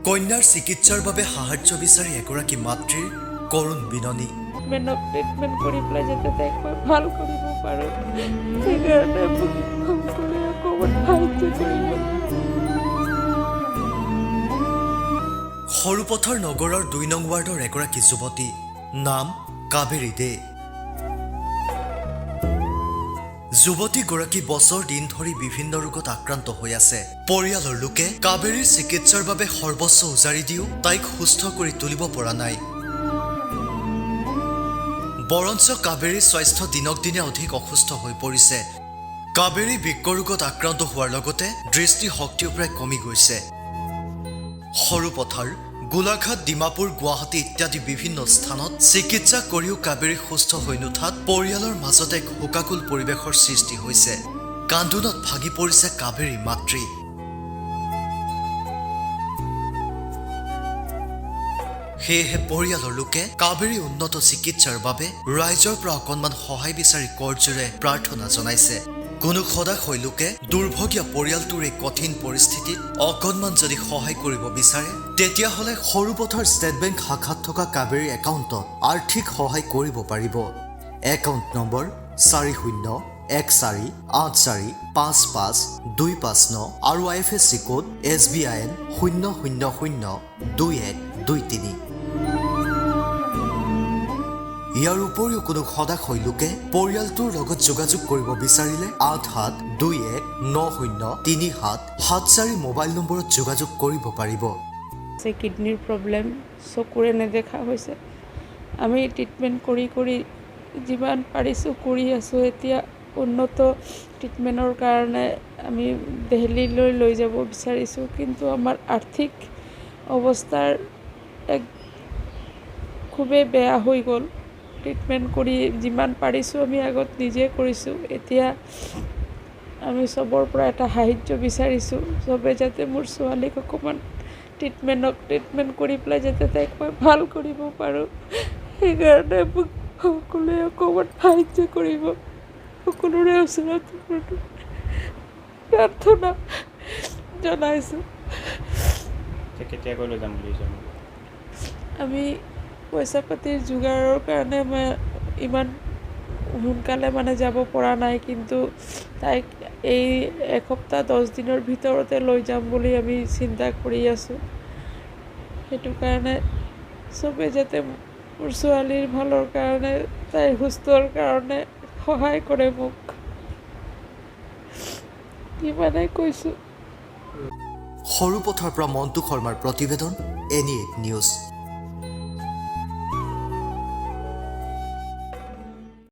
কন্যাৰ চিকিৎসাৰ বাবে সাহায্য বিচাৰি এগৰাকী মাতৃৰ কৰুণ বিননি। ট্ৰিটমেণ্টক ট্ৰিটমেণ্ট কৰি পেলাই যাতে তাইক মই ভাল কৰিব পাৰোঁ, সেইকাৰণে মোক সকলোৱে অকণমান সাহায্য কৰিব। সৰুপথাৰ নগৰৰ 2 নং ৱাৰ্ডৰ এগৰাকী যুৱতী, নাম কাবেৰী দে। যুৱতীগৰাকী বছৰ দিন ধৰি বিভিন্ন ৰোগত আক্ৰান্ত হৈ আছে। পৰিয়ালৰ লোকে কাবেৰীৰ চিকিৎসাৰ বাবে সৰ্বস্ব উজাৰি দিও তাইক সুস্থ কৰি তুলিব পৰা নাই। বৰঞ্চ কাবেৰীৰ স্বাস্থ্য দিনক দিনে অধিক অসুস্থ হৈ পৰিছে। কাবেৰী বৃক্ক ৰোগত আক্ৰান্ত হোৱাৰ লগতে দৃষ্টিশক্তিও প্ৰায় কমি গৈছে। সৰুপথাৰ, গোলাঘাট, ডিমাপুৰ, গুৱাহাটী ইত্যাদি বিভিন্ন স্থানত চিকিৎসা কৰিও কাবেৰী সুস্থ হৈ নুঠাত পৰিয়ালৰ মাজত এক শোকাকুল পৰিৱেশৰ সৃষ্টি হৈছে। কান্দোনত ভাগি পৰিছে কাবেৰীৰ মাতৃ। সেয়েহে পৰিয়ালৰ লোকে কাবেৰী উন্নত চিকিৎসাৰ বাবে ৰাইজৰ পৰা অকণমান সহায় বিচাৰি কৰজোৰে প্ৰাৰ্থনা জনাইছে। কোনো সদাশয় লোকে দুৰ্ভগীয়া পৰিয়ালটোৰ এই কঠিন পৰিস্থিতিত অকণমান যদি সহায় কৰিব বিচাৰে, তেতিয়াহ'লে সৰুপথাৰ ষ্টেট বেংক শাখাত থকা কাবেৰীৰ একাউণ্টত আৰ্থিক সহায় কৰিব পাৰিব। একাউণ্ট নম্বৰ 4 0 1 4 8 4 5 5 2 5 9 আৰু IFSC code SBIN 0 0 0 2 1 2 3। ইয়াৰ উপৰিও কোনো সদাশয় লোকে পৰিয়ালটোৰ লগত যোগাযোগ কৰিব বিচাৰিলে 8 7 2 1 9 0 3 7 7 4 মোবাইল নম্বৰত যোগাযোগ কৰিব পাৰিব। কিডনীৰ প্ৰব্লেম, চকুৰে নেদেখা হৈছে। আমি ট্ৰিটমেণ্ট কৰি কৰি যিমান পাৰিছোঁ কৰি আছোঁ। এতিয়া উন্নত ট্ৰিটমেণ্টৰ কাৰণে আমি দেলহিলৈ লৈ যাব বিচাৰিছোঁ, কিন্তু আমাৰ আৰ্থিক অৱস্থাৰ এক খুবেই বেয়া হৈ গ'ল। ট্ৰিটমেণ্ট কৰি যিমান পাৰিছোঁ আমি আগত নিজে কৰিছোঁ। এতিয়া আমি চবৰ পৰা এটা সাহায্য বিচাৰিছোঁ, চবে যাতে মোৰ ছোৱালীক অকণমান ট্ৰিটমেণ্ট কৰি পেলাই যাতে তাইক মই ভাল কৰিব পাৰোঁ, সেইকাৰণে মোক সকলোৱে অকণমান সাহায্য কৰিব। সকলোৰে ওচৰত প্ৰাৰ্থনা জনাইছোঁ। কেতিয়াকৈ লৈ যাম বুলি ভাবিছে? আমি পইচা পাতিৰ যোগাৰৰ কাৰণে মই ইমান সোনকালে মানে যাব পৰা নাই, কিন্তু তাইক এই এসপ্তাহ 10 দিনৰ ভিতৰতে লৈ যাম বুলি আমি চিন্তা কৰি আছোঁ। সেইটো কাৰণে চবে যাতে মোৰ ছোৱালীৰ ভালৰ কাৰণে, তাইৰ সুস্থৰ কাৰণে সহায় কৰে মোক, ইমানেই কৈছোঁ। সৰুপথাৰ পৰা মণ্টু শৰ্মাৰ প্ৰতিবেদন, NE8 news.